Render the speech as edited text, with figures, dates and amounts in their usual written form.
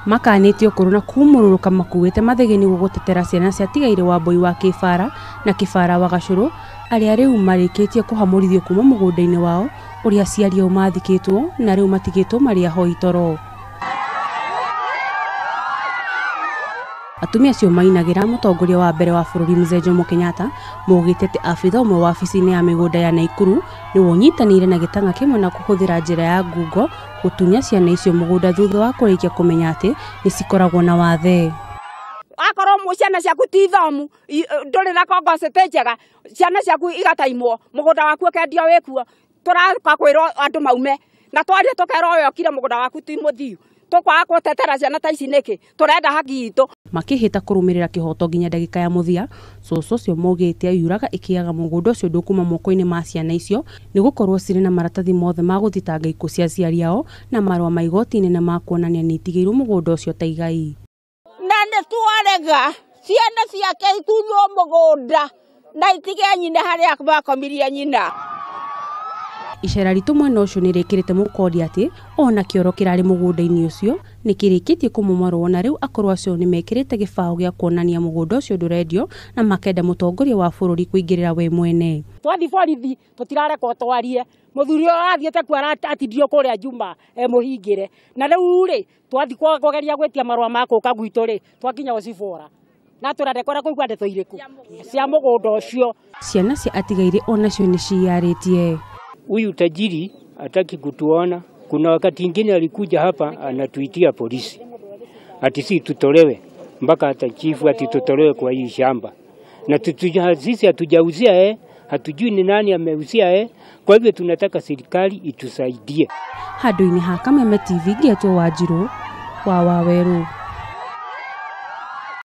Makanĩtio kũrũ na kumũrũrũka makuĩte mathĩgĩ nĩguo gũtetera ciana cia tigaire Wambui wa Kĩbara na Kĩbara wa Gacũrũ arĩa rĩu marĩkĩtie kũhamũrithio kuma mũgũnda-inĩ wao ũrĩa aciari ao mathikĩtwo na rĩu matigĩtwo marĩ ahoi toro. Atumia acio mainagĩra mũtongoria wa mbere wa bũrũri Mzee Jomo Kenyatta maugĩte atĩ abitha ũmwe wabici-inĩ ya mĩgũnda ya Naikuru nĩwe ũnyitanĩire na gĩtang'a kĩmwe na kũhũthĩra njĩra ya ngungo gũtunya ciana icio mũgũnda thutha wa kũrĩkia kũmenya atĩ nĩ cikoragwo na wathe. Akorwo ciana ciaku ti thomu, ndũrĩ na kongocete njega, ciana ciaku igataimwo, mũgũnda waku ũkendio wĩkuo, tũraka kwĩrwo andũ maume na twarie tũkerwo we ũkire mũgũnda waku ti mũthiu. Tũkwaga gũtetera ciana ta ici nĩkĩ? Tũrenda haki itũ. Makĩhĩta kũrũmĩrĩra kĩhoto nginya ndagĩka ya mũthia, cũcũ ũcio maugĩte yuraga ĩkĩaga mũgũnda ũcio ndũkuma moko-inĩ ma ciana icio nĩ gũkorwo cirĩ na maratathi mothe ma gũthitanga ikuũ cia aciari ao na marũa ma igoti-inĩ na ma kuonania nĩ itigĩirwo mũgũnda ũcio ta igai. Na nĩ twarega ciana ciake itunywo mũgũnda na itige nyina harĩa makomirie nyina. Icera ritũ mwena ũcio nĩ rĩkĩrĩte mũkondi atĩ ona kĩoro kĩrarĩ mũgũnda-inĩ ũcio nĩ kĩrĩkĩtie kũmomorwo na rĩu akorwo acio nĩ mekĩrĩte gĩbaũ gĩa kuonania mũgũnda ũcio ndũrendio na makenda mũtongoria wa bũrũri kũingĩrĩra we mwene. Twathi borithi tũtirarekwo twarie, mũthuri ũyũ arathiĩte kuo atindio kũrĩa Juma mũhingĩre, na rĩu rĩ twathi kũgeria gwĩtia marũa ma kũka gwitũ rĩ twakinya gũcibora na tũrareka kũigua ndeto irĩkũ cia mũgũnda ũcio. Ciana cia atigaire onacio nĩ ciyarĩtie. Huyu tajiri hataki kutuona. Kuna wakati ingine alikuja hapa anatuitia polisi ati si tutolewe, mpaka hata chifu ati tutolewe kwa hii shamba, na sisi hatujauzia, hatujui ni nani ameuzia. Kwa hivyo tunataka serikali itusaidie. Handũ-inĩ ha Kameme TV ngĩetwo Wanjiru wa Waweru.